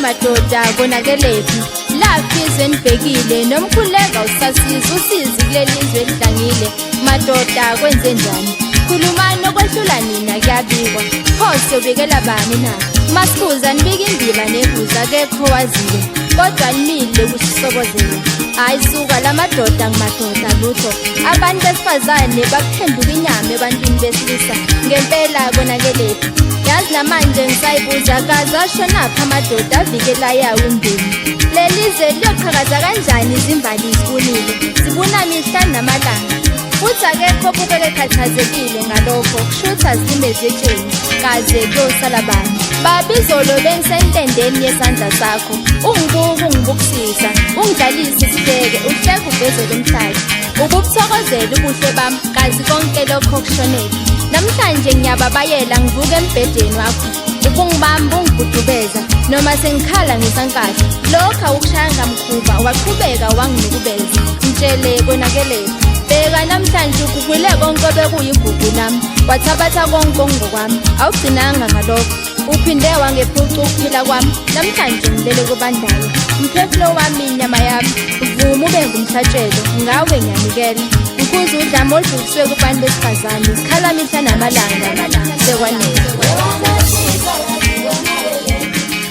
Madoda konakelephi? Laphi izwe nibhekile nomkhuleko awusasizi usizi kuleli zwe elidlangile. Madoda kwenzenjani? Khulumani okwehlula nina kuyabikwa. Pho siyobikela bani na? Masibuza nibika imbiba nebuza akekho owaziyo. Kodwa nimile kusisobozela. Hayi suka la madoda ngimadoda lutho. Abantu besifazane baphenduka inyama ebantwini besilisa. Ngempela konakelephi? Yazi namanje ngisayibuza kaze ashonaphi amadoda avikela yawo imndeni. Leli zwe liyoqhakaza kanjani izimbali zibunile? Zibuna mihla namalanga. Futhi akekho obukeka ekhathazekile ngalokho kushuthi azilime zetsheni kaze kuyosala bani. Baba izolo bengisentendeni yesandla sakho. Ungibuka ungibukisisa, ungidlalise isihleke, uhleke uvezele umhlathi. Ububuthokozela ubuhle bami kazi konke lokho kushonephi. Namhlanje ngiyababayela ngivuka embhedeni wakho. Ubungibamba ungigudubeza noma sengikhala ngisankahla. Lokho awukushayanga mkhuba waqhubeka wanginukubeza. Mtshele konakelephi. Bheka namhlanje ugugule konke obekuyigugu lami. Wathabatha konke okungokwami. Awugcinanga ngalokho. Uphinde wangephuca ukuphila kwami. Namhlanje ngilele kobandayo. Mphefumulo wami inyama yami. Vuma ube ngumhlatshelo. Ngawe ngiyanikela. Ngikhuza udlame oludluliswe kubantu besifazane. Sikhala mihla namalanga. Sekwanele.